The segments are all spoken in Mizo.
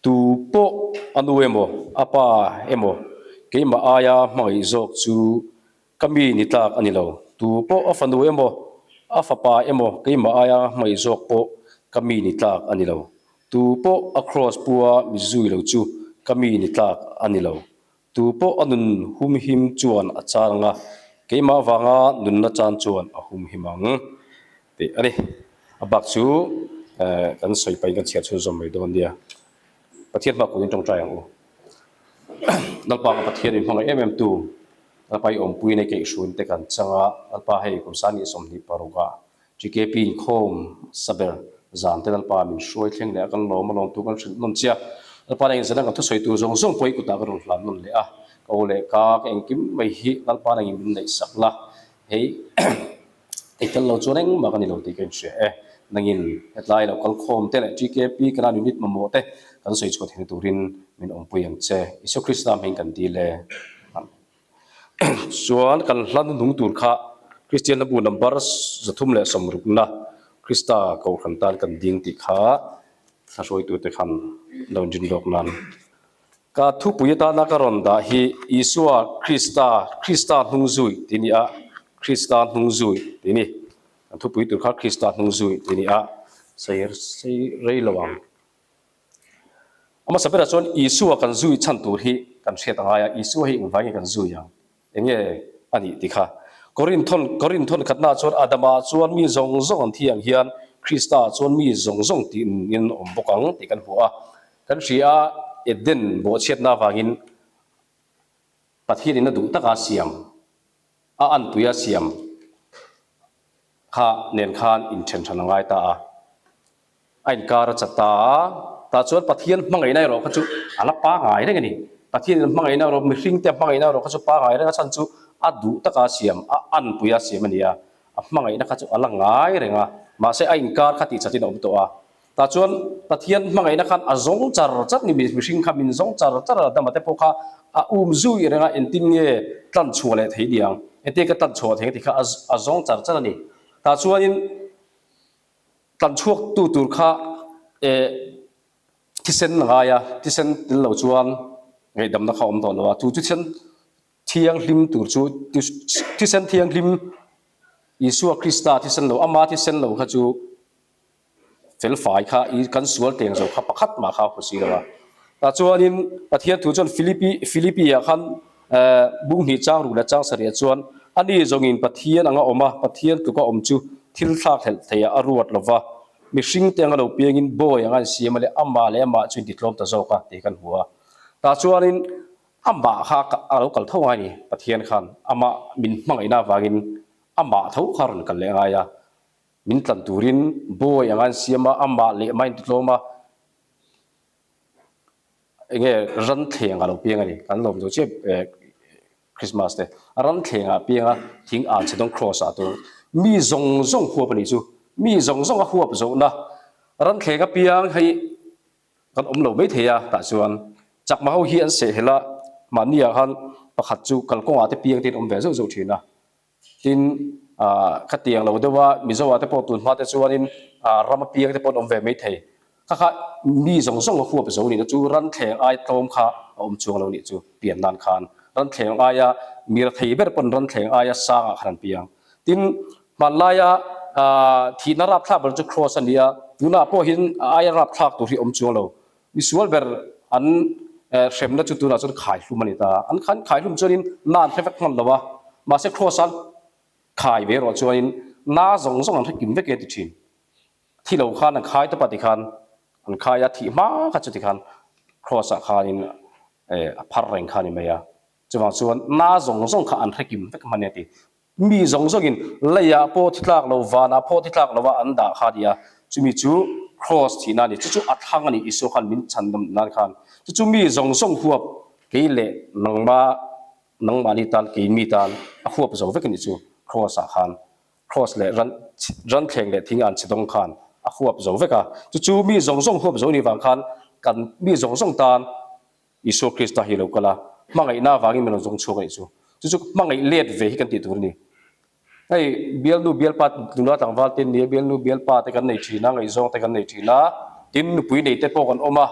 Tu pawh a nu emaw, a pa emaw keimah aia hmangaih zawk chu ka mi ni tlak a ni lo. Tu pawh a fanu emaw, a fapa emaw keimah aia hmangaih zawk pawh ka mi ni tlak a ni lo. Tu pawh a kraws pua mi zui lo chu ka mi ni tlak a ni lo. Tu pawh a nun humhim chuan a chan ang a, keimah vanga nunna chan chuan a humhim ang tih a ni. A bak chu kan sawi pahin kan chhiar chhunzawm mai dawn nia. Pathian hma kunin tawngtai ang u. Lalpa ka Pathian in hmangaih em em tu, Lalpa i awmpuiin ei keihhruin te kan chang a, Lalpa hei kum 2026 ah GKP inkhawm saber zan te Lalpa min hruai thleng leh a, kan lawm a lawmtu kan hrilh nawn che a, Lalpa na engzan a kan thusawi tur zawng zawng pawh i kutah ka rawn hlan nawn leh a, ka aw leh ka ka engkim mai hi Lalpa nangin min neih sak la, hei ei tel lo chuan engmah ka ni lo tih ka inhria e, nangin hetlai lo kal khawm te leh GKP kana unit mamawh te kan sawi chhuah theihna turin min awmpui ang che, Isua Krista hming kan dil e. Chuan kan hla hnuhnung tur kha Kristian hlabu number 360 na Krista Kohhran tan kan ding tih kha thla hruaitute khan lo inrin lawk nan. Ka thupui atana ka rawn dah hi Isua Krista, Krista hnung zui tih a ni a, Krista hnung zui tih a ni. Kan thupui tur kha Krista hnung zui tih a ni a, sei sei rei lo ang. A hmasa berah chuan Isua kan zui chhan tur hi kan hriat a ngai a, Isua hi engvai nge kan zui ang? Enge a nih ti kha. Korinthon Korinthon khatnaah chuan Adama chuan mi zawng zawng an thi ang hian Krista chuan mi zawng zawng tiin awm bawk ang tih kan hmu a. Kan hria a, Eden bawhchhiatna avangin Pathianin a duh taka siam, a anpuia siam kha nen khan inthen hran a ngai ta a. A inkar a chat ta a, tah chuan Pathian hmangaihna erawh kha chu a la pangai reng a ni. Pathian in hmangaihna erawh, mihringte hmangaihna erawh kha chu pangai reng a chhan chu a duh taka a siam, a anpui a siam a ni a, a hmangaihna kha chu a la ngai reng a, mahse a inkar kha tih chatin a awm tawh a. Tah chuan Pathian hmangaihna khan a zawng char char ni, mihring kha min zawng char char a, Adama te pawh kha a um zui reng a, engtin nge tlan chhuah leh thei ni ang, engtin nge ka tlan chhuah thei ang tih kha a zawng char char a ni. Tah chuanin. Tlan chhuak tu tur kha eh thisen a ngai a, thisen tel lo chuan ngaihdamna kha a awm tawh lo a, chu thisen thianghlim tur chu thisen thianghlim Isua Krista thisen lo, ama thisen lo kha chu felfai kha i kan sual teng zo kha pakhat mah kha a hmu si lo a. Tah chuanin Pathian thu chuan Philippi Philippi ah khan eh bung hnih chang ruk leh chang sarih ah chuan ani zawngin Pathian anga awm a, Pathian tluka awm chu thil thlak hlelh theih ah a ruat lo va, mihring te anga lo piangin bawi anga an siam a leh amah leh amah chu intitlawm ta zawk a tih kan hmu a. Tah chuanin amah kha a lo kal tho ngai a ni, Pathian khan amah min hmangaihna avangin amah tho kha a rawn kal leh ngai a, min tlan turin bawi anga an siam a, amah leh amah intitlawm a. Enge ran thleng a lo piang a ni, kan lawm zo chiah eh Christmas te. Ran thleng ah piang a, thing an chhe dawn cross ah tur. Mi zawng zawng huap a nih chu, mi zawng zawng a huap zawhna. Ran thleng a piang hei kan awm lo mai thei a, tah chuan chakma ho hi an seh helh a, mahni ah khan pakhat chu kalkawng ah te piang te in awm ve zauh zauh thin a. Tin, khatiang lo deuh a, Mizo ah te pawh tun hma te chuanin ram a piang te pawh an awm ve mai thei. Kha kha mi zawng zawng a huap zo nihna chu ran thleng ai tlawm kha a awm chuang lo nih chu pian nan khan. Ran thleng aia mi rethei ber pawn ran thleng aia sang ah khan an piang. Tin, hmanlaia thihna rapthlak ber chu Kross a ni a, tunah pawh hian a aia rapthlak tur hi a awm chuang lo. Misual ber an hremna chu tunah chuan khaihlum a ni ta. An khan khaihlum chuanin na an hre vek hman lo a, mahse Kross an khai ve erawh chuanin na zawng zawng an hre kim vek e ti thin. Thi lo khan an khai tawp a ti khan an khai a, thih hma kha chu ti khan Kross ah khanin a phar reng kha a ni mai a. Chuvang chuan na zawng zawng kha an hre kim vek hman e ti. Mi zawng zawngin leiah pawh thi tlak lo, vanah pawh thi tlak lova an dah kha a ni a, chumi chu Kraws thihna a ni. Chu chu a thlang a ni, Isua khan min chhan nawm nan khan. Chu chu mi zawng zawng huap, kei leh nangma, nangmahni tan, kei mi tan a huap zo vek a ni chu Kraws ah khan. Kraws leh ran, ranthleng leh thing an chhe dawng khan a huap zo vek a. Chu chu mi zawng zawng huap zo ni vang khan kan mi zawng zawng tan Isua Krista hi lo kal a, hmangaihna avangin min rawn zawng chhuak a nih chu. Chu chu hmangaih let ve hi kan tih tur a ni. Hei bialnu bialpa nula tlangval te nia, bialnu bialpa te kan nei thin a, ngaihzawng te kan nei thin a, tin nupui nei te pawh kan awm a.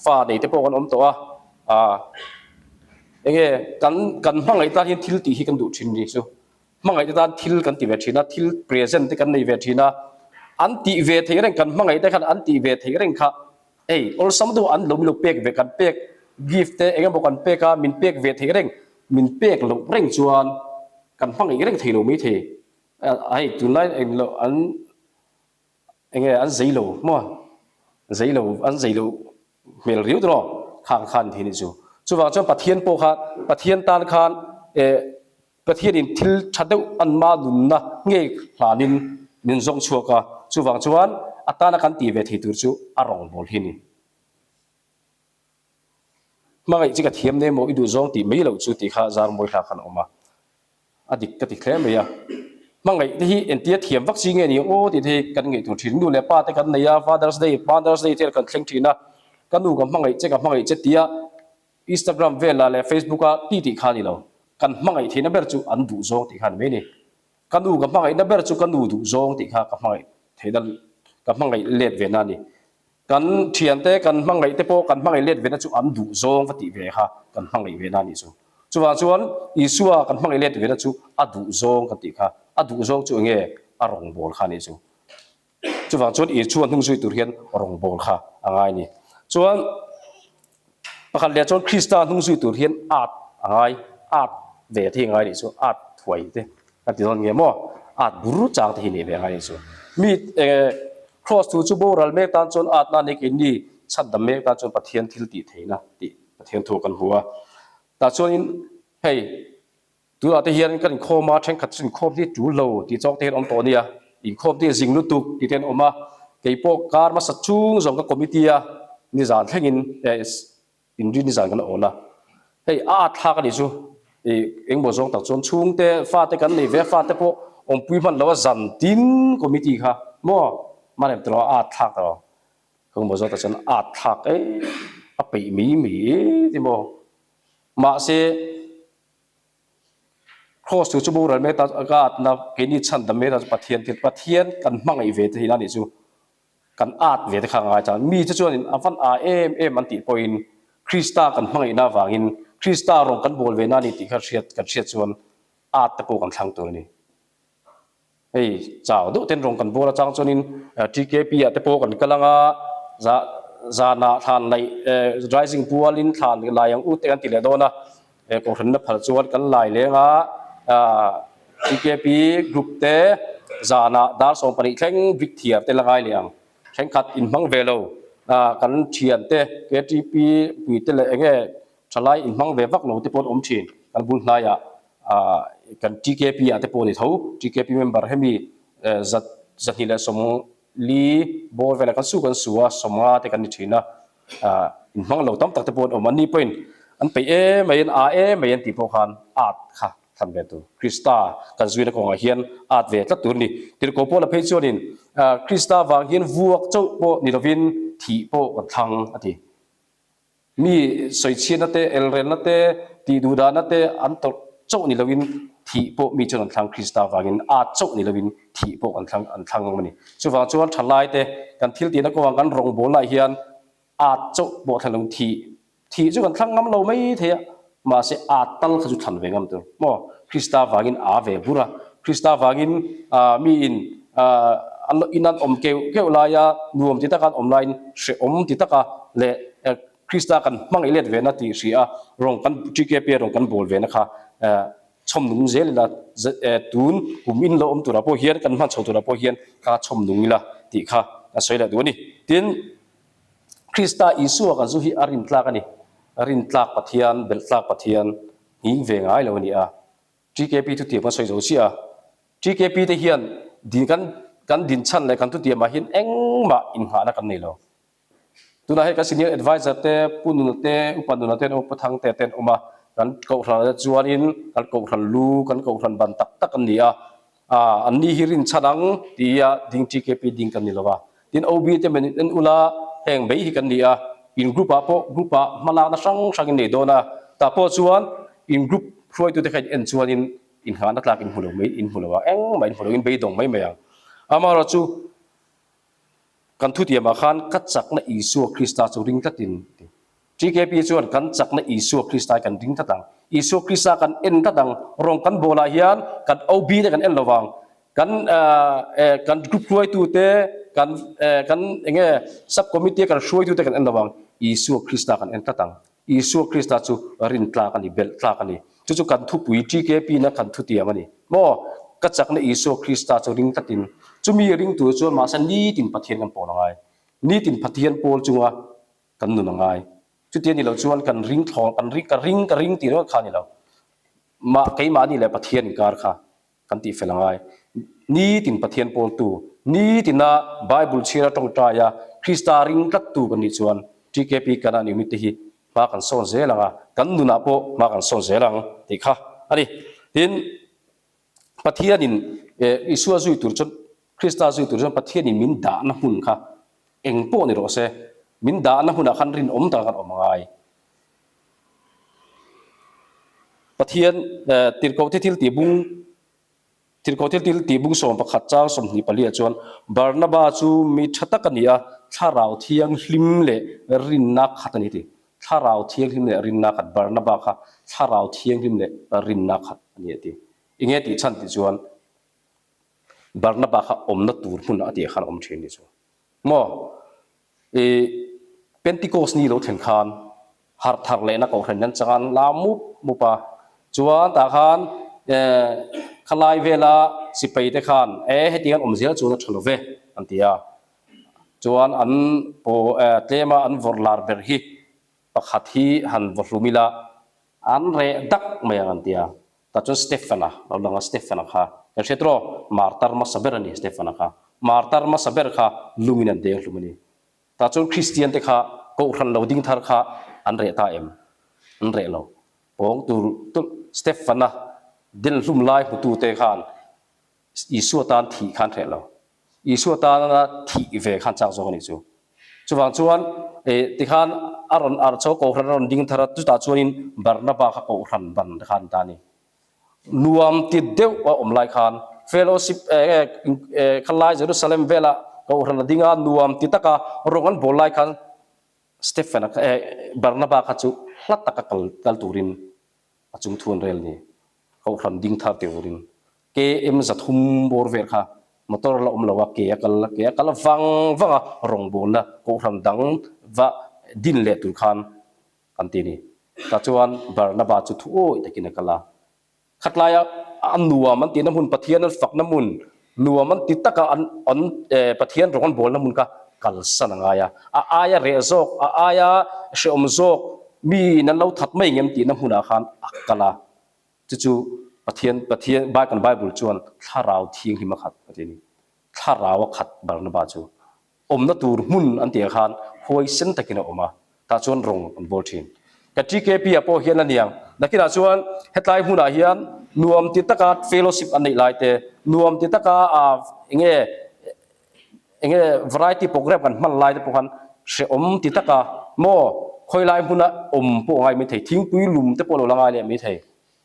fa nei te pawh kan awm tawh a, ah enge kan kan hmangaih tan hian thil tih hi kan duh thin ni chu. Hmangaih te tan thil kan ti ve thin a, thil present te kan nei ve thin a, an tih ve theih reng kan hmangaih te khan an tih ve theih reng kha hei awlsam deuh an lo min lo pek ve kan pek gift te eng emaw kan pek a min pek ve theih reng min pek loh reng chuan kan hmangaih reng thei lo mai thei hei tunlai eng lo an Enge an zei lo maw? Zei lo, an zei lo hmel riau tawh khang khan thi nih chu. Chuvang chuan Pathian pawh kha Pathian tan khan eh Pathianin thil tha deuh an mah nunna ngei hlanin min zawng chhuak a, chuvang chuan a tana kan tih ve thei tur chu a rawngbâwl hi a ni. Hmangaih chi ka thiam ne maw i duh zawng tih mai loh chu tih kha zar mawi hlak khan a awm a. A dik ka ti hle mai a. Hmangaih te hi entia thiam vak chi nge ni ang aw tih te hi kan ngaihtuah thin. Nu leh pa te kan nei a, Father's Day, Mother's Day te kan thleng thin a, ka nu ka hmangaih che, ka hmangaih che tia Instagram velah leh Facebook a ti tih kha a ni lo. Kan hmangaih theihna ber chu an duh zawng tih kha a ni mai a ni. Ka nu ka hmangaihna ber chu ka nu duh zawng tih kha ka hmangaih theihna, ka hmangaih let ve na a ni. Kan thiante kan hmangaih te pawh kan hmangaih let ve na chu an duh zawng va tih ve kha kan hmangaih ve na a nih chu. Chuvang chuan Isua kan hmangaih let ve na chu a duh zawng kan tih kha, a duh zawng chu enge a rawngbâwl kha a nih chu. Chuvang chuan Isua hnung zui tur hian rawngbâwl kha a ngai a ni. Chuan pakhat leh chuan Krista hnung zui tur hian ât a ngai, ât ve te hi a ngai a nih chu, ât thuai te Ka ti dawn nge maw? At bur chang te hi nih ve ngai chu. Mi Cross thu chu boral mek tan chuan atna nek in ni, chhandam mek tan chuan Pathian thil tih theihna tih Pathian thu kan hmu a. Tah chuanin hei tunah te hian kan inkhawm a, thenkhat chu inkhawm hi tul lo tih chawk te hian awm tawh nia, inkhawm te hi zing lutuk tih te an awm a, keipawh kar hmasa chung zawng ka committee a nizan thlengin Inri nizan kan awn a, hei a at thlak a nih chu ih engmaw zawng tak chuan chhungte fate kan nei ve a, fate pawh awmpui hman lo a zan tin committee kha maw hman em tawh a at thlak tawh engmaw zawng tak chuan a at thlak e a peih mai mai e ti maw mahse Cross chu chu boral mek ta ka atna keini chhan dam mek ta chu Pathian thil Pathian kan hmangaih ve te hi a nih chu. Kan at ve te kha a ngai chuan mi chu chuanin a van a em em an tih pawhin Krista kan hmangaihna avangin Krista rawng kan bawl ve na a ni tih kha hriat kan hriat chuan at te pawh kan thlang tur a ni. Hei chau deuh ten rawng kan bawl atang chuanin TKP ah te pawh kan kal anga za zanah thlan laih rising pualin thlan lai ang u te kan ti leh dawn a. He kohhranna phal chuan kan lai leng a, TKP group te zanah dar 12 thleng brick thiar te la ngai leh ang. Thenkhat inhmang ve lo, kan thian te, KTP pui te leh enge thalai inhmang ve vak lo te pawh an awm thin. Kan bul hnaiah kan TKP ah te pawh a ni tho. TKP member hemi 240 bawr velah kan su kan su a, 50 te kan ni thin a. Ah inhmang lo tam tak te pawh an awm a, ni pawhin an peih em mai an ah em mai an tih pawh khan at kha than ve tur. Krista kan zuina kawngah hian at ve tlat tur a ni. Tirhkoh Paula phei chuanin Krista vang hian vuak chauh pawh ni lovin thih pawh kan thlang a ti. Mi sawichhiatna te, elrelna te, tih duhdahna te an tawrh chauh ni lovin thih pawh mi chuan an thlang Krista vangin at chauh ni lovin thih pawh kan thlang an thlang ngam a ni. Chuvang chuan thalai te kan thil tihna kawngah kan rawngbawlnaah hian at chauh pawh thlan lo thih thih chu kan thlang ngam lo mai thei a, mahse at tal kha chu thlan ve ngam tur maw? Krista vangin a ve bur a, Krista vangin miin an lo in an awm keuh keuh laia nuam ti taka an awm laiin hrehawm ti taka leh Krista kan hmangaih let ve na tih hria a, rawng kan TKP a rawng kan bawl ve na kha chhawm nung zel ila, tun kum in lo awm turah pawh hian kan hman chho turah pawh hian kha chhawm nung ila tih kha a sawi leh duh a ni. Tin, Krista Isua kan zu hi a rintlak a ni. Rintlak Pathian, belhtlak Pathian nghing ve ngai lo a ni a. TKP thutiam kan sawi zo chiah a. TKP te hian din kan kan dinchhan leh kan thutiamah hian engmah innghahna kan nei lo. Tunah hei kan senior advisor te, Pu Nuna te, Upa Nuna te an awm a, Pu Thangte te an awm a, kan kohhran ah te chuanin kan kohhran lu, kan kohhran ban tak tak an ni a, ah an ni hi rinchhan ang tia ding TKP ding kan ni lo a. Tin OB te men in en ula heng mai hi kan ni a, in group ah pawh group ah hmalakna hrang hrang in nei dawn a, tah pawh chuan in group hruaitute kha in en chuanin inghahna tlak in hmu lo mai, in hmu lo a, engmah in hmu lo in beidawng mai mai ang. Amaherawhchu. Kan thutiamah khan ka chakna Isua Krista chu ring tlatin a ti. TKP chuan kan chakna Isua Krista hi kan ring tlat ang. Isua Krista kan en tlat ang. Rawng kan bawlah hian kan OB te kan en lo vang. Kan kan group hruaitu te, kan kan eng nge sub committee a kan hruaitu te kan en lo vang. Isua Krista kan en tlat ang. Isua Krista chu rin tlak a ni, belh tlak a ni. Chu chu kan thupui TKP na kan thutiam a ni. Maw? Ka chakna Isua Krista chu ring tlatin chumi ringtu chuan mahse nitin Pathian kan pawl a ngai. Nitin Pathian pawl chunga kan nun a ngai. Chuti a ni lo chuan kan ring thlawn, kan ring, ka ring, ka ring tih ringawt kha a ni lo. Mah, keimahni leh Pathian inkar kha kan tih fel a ngai. Nitin Pathian pawltu, nitina Bible chhiar a tawngtai a, Krista ring tlattu kan nih chuan TKP Kanan unit te hi hma kan sawn zel ang a, kan nunah pawh hma kan sawn zel ang tih kha a ni. Tin, Pathianin Isua zui tur chuan, Krista zui tur chuan Pathianin min dahna hmun kha eng pawh ni rawh se, min dahna hmunah khan rinawm taka kan awm a ngai. Pathian tirhkoh thil tih bung tirhkoh thil thil tih bung 11 chang 24 ah chuan Barnaba chu mi tha tak a ni a, thlarau thianghlim leh rinna khat a ni ti. Thlarau thianghlim leh rinna khat Barnaba kha thlarau thianghlim leh rinna khat a ni a ti. Enge tih chhan tih chuan Barnaba kha awmna tur hmun a tih khan a awm thin ni chu. Maw? I Pentecost ni lo thlen khan harh thar lehna kohhran an chang a, an la mup mup a. Chuan tah khan khalai vela sipai te khan e hetiang an awm zel chuan a tha lo ve an ti a. Chuan an paw tlema an vawrh lar ber hi pakhat hi han vaw hlum ila an reh dak mai ang an ti a. Tah chuan Stefana lo lang a, Stefana kha kan hriat rawh, martar hmasa ber a ni Stefana kha. Martar hmasa ber kha lungin an deng hlum a ni. Tah chuan Kristian te kha Kohhran lo ding thar kha an reh ta em? An reh lo. Pawng tur tulh Stefana den hlum lai hmutute khan Isua tan thih khan hreh lo. Isua tana thih ve khan chak zawk a nih chu. Chuvang chuan tikhan a rawn arh chho Kohhran a rawn ding thar a, chutah chuanin Barnaba kha Kohhran ban kha an ta a ni. Nuam ti deuh a awm lai khan fellowship khalai Jerusalem vela Kohhran a ding a, nuam ti taka rawng an bawl lai khan Stephen-a kha Barnaba kha chu hla taka kal kal turin a chung thu an rel ni. Kohhran ding thar turin KM 300 bawr vel kha motor la awm lo a, ke a kal ke a kal vang vang a, rawngbawlna Kohhran dang va din leh tur khan an ti a ni. Tah chuan Barnaba chu thu awih takin a kal a. Khatlaia a nuam an tihna hmun, Pathian an fakna hmun, nuam an ti taka an an Pathian rawng an bawlna hmun kha kalsan a ngai a. A aia reh zawk, a aia hrehawm zawk, miin an lo that mai ngem tihna hmunah khan a kal a. Chu chu Pathian Pathian kan Bible chuan thlarau thianghlim a khat a ti a ni. Thlarau a khat Barnaba chu. Awmna tur hmun an tih ah khan huaisen takin a awm a, tah chuan rawng an bawl thin. Ka TKP ah pawh hian a niang, nakinah chuan hetlai hmunah hian nuam ti taka fellowship an neih lai te, nuam ti taka ah enge enge variety program kan hman lai te pawh khan hrehawm ti taka maw khawilai hmuna awm pawh a ngai maithei, thingpui lum te pawh a lo la ngai leh maithei.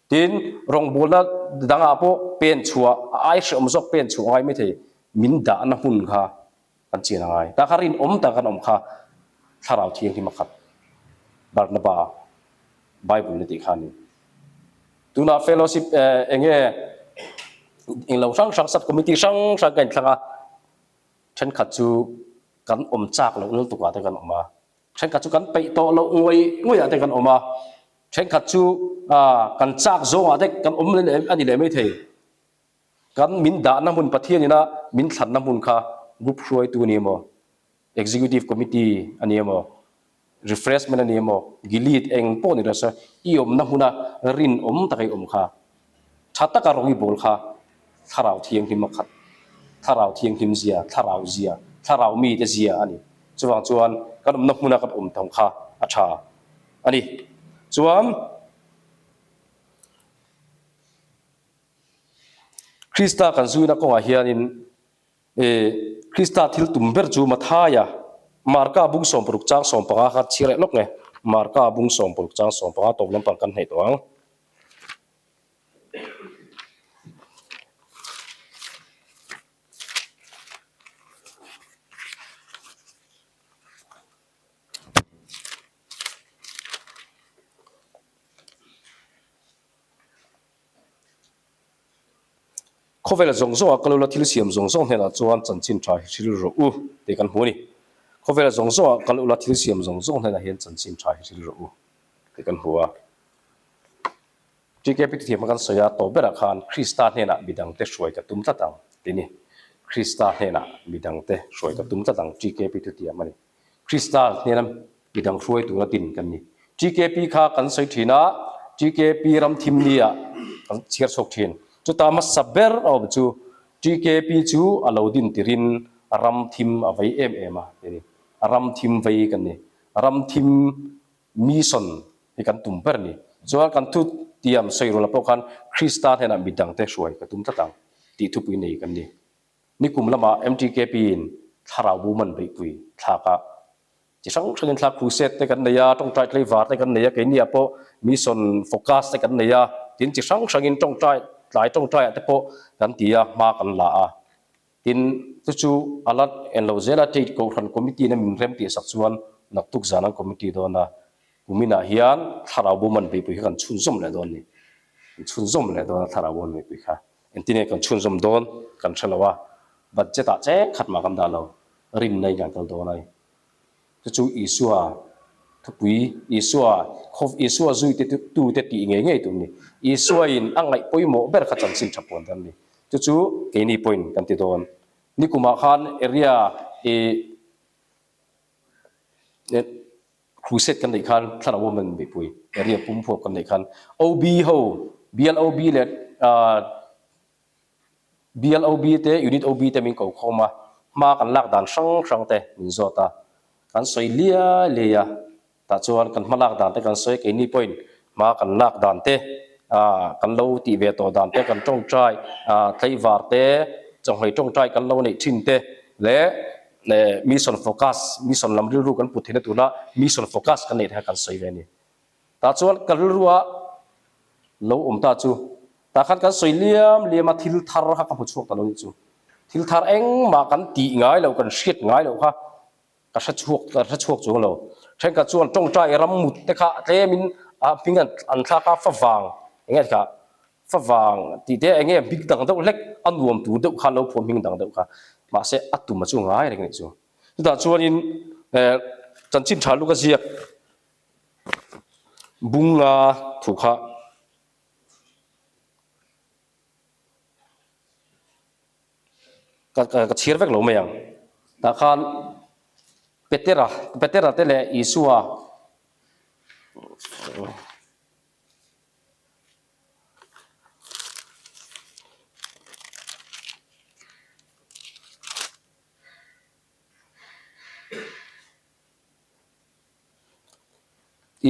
Tin, rawngbawlna dangah pawh pen chhuah, a ai hrehawm zawk pen chhuah a ngai maithei, min dahna hmun kha kan chian a ngai. Tah kha rinawm tak kan awm kha Thlarau Thianghlim a khat. Barnaba Bible na tih kha a ni. Tunah fellowship eng nge englo hrang hrang sub committee hrang hrang ka inthlang a, thenkhat chu kan awm chak loh lutuk ah te kan awm a, thenkhat chu kan peih tawh loh ngawih ngawih ah te kan awm a, thenkhat chu kan chak zawng ah te kan awm a ni leh maithei. Kan min dahna hmun Pathian ina min thlanna hmun kha group hruaitu a ni emaw, executive committee a ni emaw, refreshment a ni emaw, Gilead eng pawh ni rawh se, i awmna hmuna rinawm taka i awm kha, tha taka rawng i bawl kha Thlarau Thianghlim a khat. Thlarau Thianghlim zia, Thlarau zia, Thlarau mite zia a ni. Chuvang chuan kan awmna hmuna kan awm thawng kha a tha a ni. Chuan. Krista kan zuina kawngah hianin Krista thil tum ber chu Mathaia, Marka bung 60 chang 15 kha chhiar leh lawk nge? Marka bung 60 chang 15 tawp lampang kan hnaih tawh ang. Khawvel zawng zawngah kal ula thil siam zawng zawng hnenah chuan chanchin tha hi hril rawh u tih kan hmu a ni. Khawvel zawng zawngah kal ula thil siam zawng zawng hnenah hian chanchin tha hi hril rawh u tih kan hmu a. TKP thuthiam kan sawi a, tawp berah khan Krista hnenah midangte hruai ka tum tlat ang tih a ni. Krista hnenah midangte hruai ka tum tlat ang TKP thuthiam a ni. Krista hnena midang hruai tura din kan ni. TKP kha kan sawi thin a, TKP ram thim nia kan chhiar chhuak thin. Chuta hmasa ber a awm chu TKP chu a lo din tirin ram thim a vei em em a ti a ni. Ram thim vei kan ni. Ram thim mission hi kan tum ber a ni. Chuan kan thu tiam sawi rual ah pawh khan Krista hnenah midangte hruai ka tum tlat ang tih thupui nei kan ni. Nikum lamah MTKP in thlarau bu man beihpui thlak a, chi hrang hrangin thla crusade te kan nei a, tawngtai tlaivar te kan nei a, keiniah pawh mission focus te kan nei a, tin chi hrang hrangin tawngtai tlai tawngtaiah te pawh kan ti a, hma kan la a. Tin, chu chu a la en lo zel a, Tate Kohhran Committee in a min rem tih sak chuan naktuk zan an committee dawn a, kuminah hian thlarau bu man beihpui kha kan chhunzawm leh dawn a ni. Kan chhunzawm leh dawn a thlarau bu man beihpui kha. Engtin nge kan chhunzawm dawn kan hre lo a, budget ah cheng khat mah kan dah lo, rinna in kan kal dawn a ni. Chu chu Isua thupui, Isua khaw, Isua zuite tute tih ngei ngei tur a ni. Isua in a ngaih pawimawh ber kha chanchin tha puan dan a ni. Chu chu keini pawhin kan ti dawn. Nikumah khan area i Crusade kan neih khan thlarau woman mipui area pum phuak kan neih khan OB ho bial OB leh bial OB te unit OB te min ko khawm a hma kan lak dan hrang hrang te min zawt a kan sawi liai liai a tah chuan kan hma lak dan te kan sawi keini pawhin hma kan lak dan te kan lo tih ve tawh dan te kan tawngtai tlaivar te chawhmeh tawngtai kan lo neih thin te leh Mission focus, mission lam rilru kan put theihna tura mission focus kan neih te kha kan sawi ve a ni. Tah chuan ka rilrua lo awm ta chu, tah khan kan sawi liam liam a, thil thar kha ka hmu chhuak ta lo nih chu. Thil thar engmah kan tih ngai loh, kan hriat ngai loh kha ka hre chhuak, ka hre chhuak chuang lo. Thenkhat chuan tawngtai ram mut te kha tlemin a hming an thlak a, favang eng nge kha Favang tih te enge hming dang deuh hlek a nuam tur deuh kha lo phuah hming dang deuh kha mahse a tum a chu ngai reng anih chu. Chutah chuanin eh chanchin tha luk a ziak bunga thu kha ka ka chhiar vek lo mai ang. Tah khan Petera Petera te leh Isua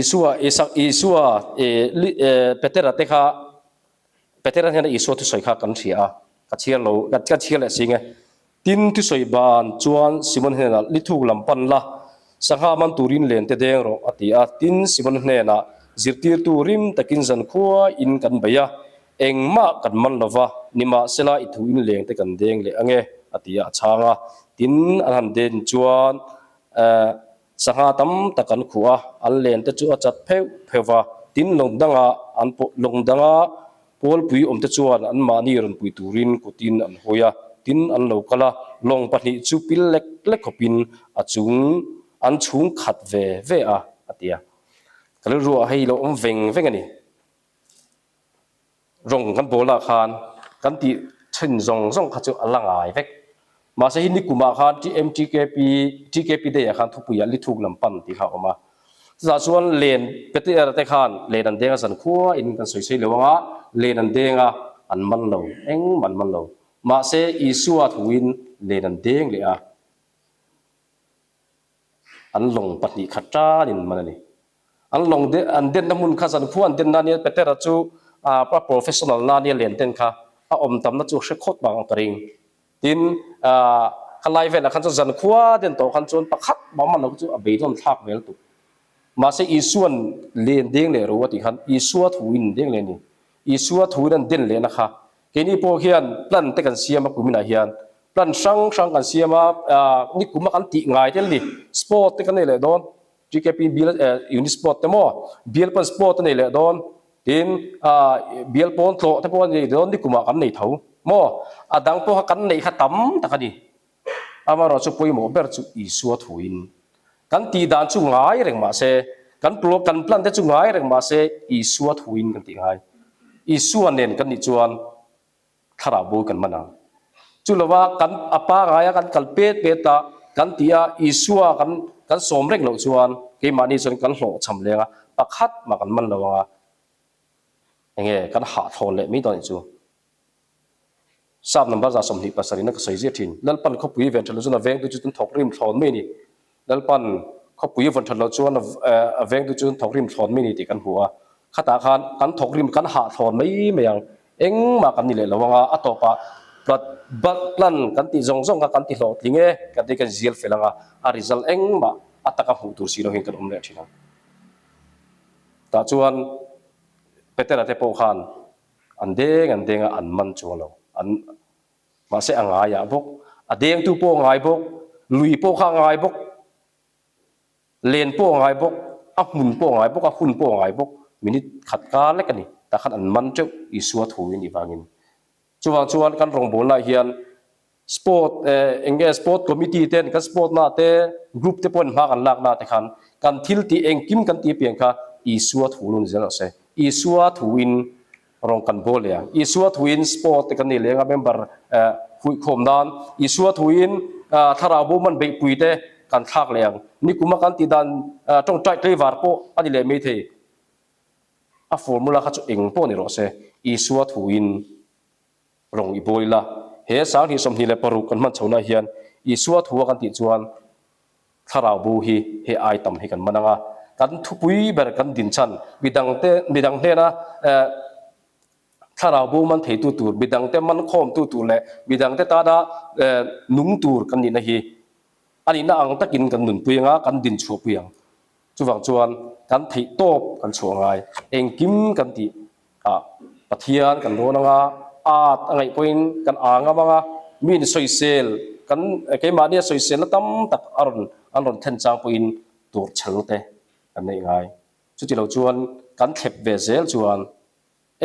Isua Isak Isua eh Petera te kha Petera hnena Isua thusawi kha kan hria a ka chhiar lo ka chhiar leh sing e. Tin, thusawi ban chuan Simon hnenah, Lithuk lam pan la, sangha man turin len te deng rawh, a ti a. Tin, Simon hnenah, Zirtirtu rim takin zankhua in kan bei a, engmah kan man lo va, nimahsela i thu in leng te kan deng leh ange, a ti a, a chhang a. Tin, an han den chuan, Sangha tam tak an khuh a, an len te chu a chat pheuh pheuh va, tin lawng danga an lawng danga pawlpui awm te chuan an mahni rawn pui turin kutin an hawi a, tin an lo kal a, lawng pahnih chu pil lek lek khawpin a chung an chhung khat ve ve a, a ti a. Ka rilruah hei lo awm veng veng a ni. Rawng kan bawlah khan kan tih then zawng zawng kha chu a la ngai vek. Mahse hi nikumah khan TMTKP, TKP Day ah khan thupuiah lithuk lam pan tih kha a awm a. Chutah chuan len Peter te khan len an deng a zan khua in kan sawi sawi lo ang a, len an deng a, an man lo, engmah an man lo. Mahse Isua thuin len an deng leh a. An lawng 2 khat tanin man a ni. An lawng de an denna hmun kha zankhua an denna ania Petera chu a professional na ania len ten kha a awm tamna chu hre khawt bang ka ring. Tin kha lai velah khan chuan zankhua den tawh khan chuan pakhat mah man lo kha chu a beidawn thlak vel tuk. Mahse Isua'n len deng leh ro a tih khan Isua thuin deng leh a ni. Isua thuin an den lehna kha keini pawh hian plan te kan siam a kuminah hian plan hrang hrang kan siam a, nikuma kan tih ngai tel ni sport te kan nei leh dawn TKP bial unit sport te maw bial pawn sport a nei leh dawn tin bial pawn tlawh te pawh a nei dawn nikuma kan nei tho. Maw? A dang pawh kha kan neih kha tam tak a ni. Amaherawh chu pawimawh ber chu Isua thuin kan tih dan chu ngai reng mah se, kan kan plan te chu ngai reng mah se Isua thuin kan tih ngai. Isua nen kan nih chuan thlarau bo kan man ang. Chu lova kan a pangaia kan kal pet pet a, kan tih a Isua kan kan sawm reng loh chuan keimahni chuan kan hlawhchham leng a, pakhat mah kan man lo ang a, enge kan hahthlawn leh mai dawn anih chu. Sap number 27 in a ka sawi ziah thin. Lalpan khawpui ven that loh chuan a vengtu chu tun thawk rim thlawn mai a ni. Lalpan khawpui vawn that loh chuan a vengtu chu thawk rim thlawn mai a ni tih kan hmu a. Khatah khan kan thawk rim kan hah thlawn mai mai ang. Engmah kan ni leh lo ang a, a tawpah plan kan tih zawng zawng kha kan ti hlawhtling e kan tih kan zial fel ang a, a result engmah a taka hmuh tur si lo hian kan awm leh thin ang. Tah chuan Petera te pawh khan An deng an deng a, an man chuang lo. An, mahse a ngaiah bawk. A dengtu pawh a ngai bawk, lui pawh kha a ngai bawk, len pawh a ngai bawk, a hmun pawh a ngai bawk, a hun pawh a ngai bawk. Minute khat kar lek a ni. Tah khan an man teuh Isua thu in nih vangin. Chuvang chuan kan rawngbawlnaah hian Sport eh eng nge sport committee ten kan sport na te group te pawhin hma kan lak na te khan kan thil tih engkim kan tih piang kha Isua thu lo ni zel rawh se. Isua thu in rawng kan bawl leh ang. Isua thu in sport te kan nei leng a member eh huihkhawm nan Isua thu in thlarau bo man beihpui te kan thlak leh ang. Nikuma kan tih dan tawngtai tlaivar pawh a ni leh maithei. A formula kha chu eng pawh ni rawh se. Isua thu in Rawng i bawi la. He 2026 kan hman chhohna hian Isua thua kan tih chuan thlarau bo hi he ai tam hi kan man ang a. Kan thupui ber kan din chhan midangte midang hnena thlarau bo man theitu tur, midangte man khawmtu tur leh midangte tana nung tur kan nihna hi a nihna ang takin kan nunpui ang a, kan din chhuahpui ang. Chuvang chuan kan theih tawp kan chhuah ngai. Engkim kan tih ah Pathian kan rawn anga, at a ngaih pawhin kan aa ngam anga, mi in sawisel kan keimahnia sawiselna tam tak a rawn an rawn thlen chang pawhin tur chhel te kan neih ngai. Chuti lo chuan kan thlep ve zel chuan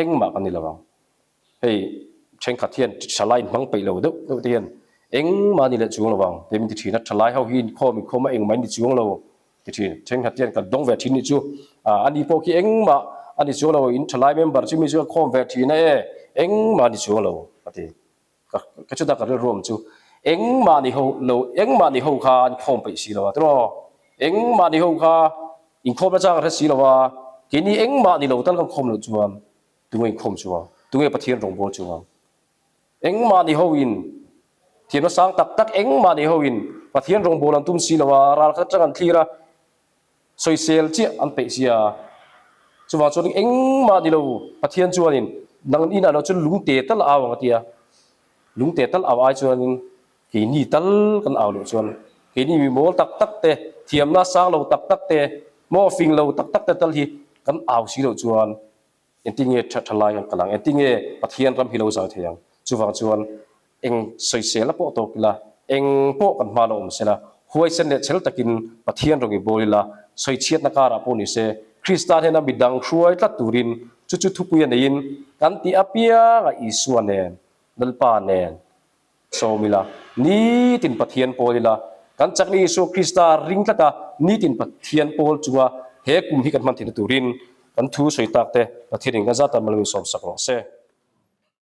Engmah kan ni lo ang. Hei thenkhat hian thalai in hmang peih lo deuh deuh te hian engmah a ni leh chuang lo ang tih min ti thin a, thalai ho hi inkhawm inkhawm a engmah in ni chuang lo ti thin. Thenkhat hian kan dawng ve thin nih chu a ni pawh khi engmah a ni chuang lo, in thalai member chu mi chu a khawm ve thin a e, engmah a ni chuang lo a ti. Ka ka chutah ka rilru awm chu engmah ni ho lo engmah ni ho kha an khawm peih si lo a tiraw engmah ni ho kha inkhawm na chang a hre si lo a keini engmah ni lo tal kan khawm loh chuan tunge inkhawm chuang tunge Pathian rawngbâwl chuang engmah ni ho in thiamna sang tak tak engmah ni ho in Pathian rawngbâwl an tum si lo a ral khat atang an thlir a Sawisel chiah an peih sia. Chuvang chuan engmah ni lo Pathian chuanin nang inah lo chuan lungte tal au ang a tia. Lungte tal au ai chuanin keini tal kan au loh chuan keini mi mawl tak tak te, thiamna sang lo tak tak te, maw fing lo tak tak te tal hi kan au si loh chuan Engtin nge tha tha lai kan kal ang? Engtin nge Pathian ram hi lo zau thei ang? Chuvang chuan eng sawisel a pawh tawk ila, eng pawh kan hma lo awm sela, huaisen leh chhel takin Pathian rawn i bawl ila, sawichhiatna karah pawh ni se, Krista hnena midang hruai tlat turin chu chu thupui a neiin kan tih apiangah Isua nen, Lalpa nen, Sawm ila, nitin Pathian pawl ila, kan chakna Isua Krista ring tlat a, nitin Pathian pawl chunga he kum hi kan hman theihna turin kan thu sawi tak te Pathianin kan zat tan malawin sawm sak rawh se.